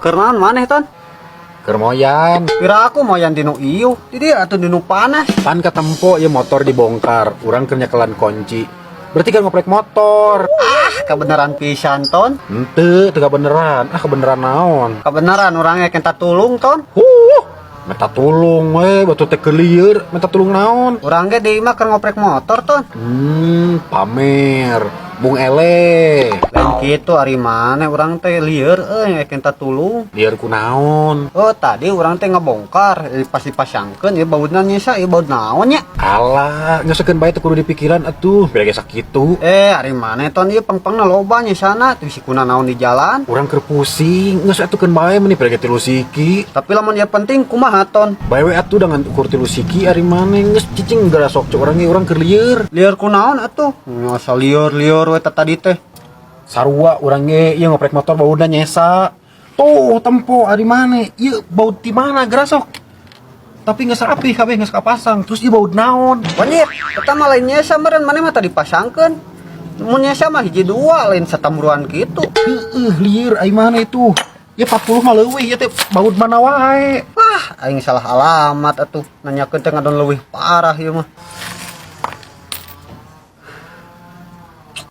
Keur naon maneh, Ton? Keur moyan. Pira aku moyan dinu ieu. Di dieu atuh dinu panas. Pan katempo ya motor dibongkar, urang keur nyekelan kunci. Berarti kan ngoprek motor. Ah, kebenaran pisan, Ton. Henteu, teu beneran. Ah, kebeneran naon? Kebenaran urang ge minta tulung, Ton. Huh, minta tulung we, batu teh kelieur, minta tulung naon? Urang ge di imah keur ngoprek motor, Ton. Pamer. Bung ele. Lain kitu, ari maneh, urang teh lieur euy, rek minta tulung. Lieur ku naon? Oh, tadi urang teh ngebongkar, pas dipasangkeun ieu bautna nyesa, ieu baut naon nya? Alah, ngesekeun bae teu kudu dipikiran atuh, beda ge sakitu. Eh, ari maneh, Ton, ieu pengpengna loba nyesana, teu bisi kuna naon di jalan. Urang keur pusing, geus atuh keun bae meni beda ge tilu siki. Tapi lamun ieu penting kumaha, Ton? Bae we atuh dengan ukur tilu siki, ari maneh geus cicing geura sok cuk urang ge, urang keur lieur. Lieur ku naon atuh? Asa lieur-lieur we tadi teh. Sarua urang ge ieu ngoprek motor bauna nyesa. Tuh tempo, ari maneh, ieu baut di mana geura sok? Tapi geus rapi kabeh, geus kapasang, terus ieu baut naon? Wanjir, eta mah lain nyesa meureun, maneh mah tadi pasangkeun. Mun nyesa mah hiji dua, lain satamruan kitu. Heeh, lieur ari maneh itu. Ya 40 mah leuwih, ieu teh baut mana wae. Wah, aing salah alamat atuh. Nanyakeun teh ngadon leuwih parah ieu mah.